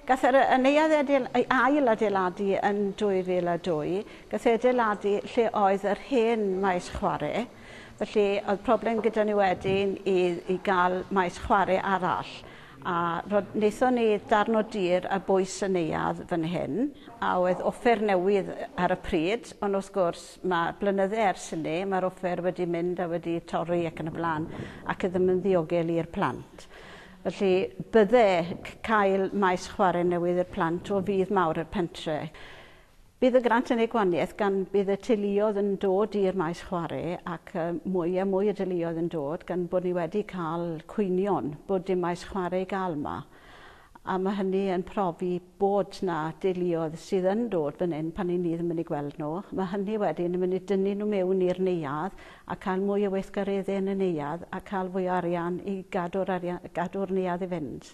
Gath yr y neuadd adeil, ei ail adeiladu yn 2002, gath ei adeiladu lle oedd yr hen maes chwarae, felly oedd problem gyda ni wedyn i, i gael maes chwarae arall. A rod, wnaethon ni darn o dir ar bwys y neuadd fan hyn, a oedd offer newydd ar y pryd, ond wrth gwrs mae blynydde ers hynny, mae'r offer wedi mynd a wedi torri ac yn y blaen, ac ddim yn ddiogel i'r plant. Felly bydde cael maes chwarae newydd i'r plant o fudd mawr i'r pentre. Bydd y grant yn ei gwahaniaeth gan bydd y teuluoedd yn dod i'r maes chwarae ac mwy a mwy o deuluoedd yn dod gan bod ni wedi cael cwynion bod dim maes chwarae i gael yma. A mae hynny yn profi bod na deuluoedd sydd yn dod fan hyn pan i ni ddim yn eu gweld nhw. Mae hynny wedyn yn mynd i dynnu nhw mewn i'r neuadd a cael mwy o weithgareddau yn y neuadd a cael fwy o arian i gadw'r, arian, gadw'r neuadd i fynd.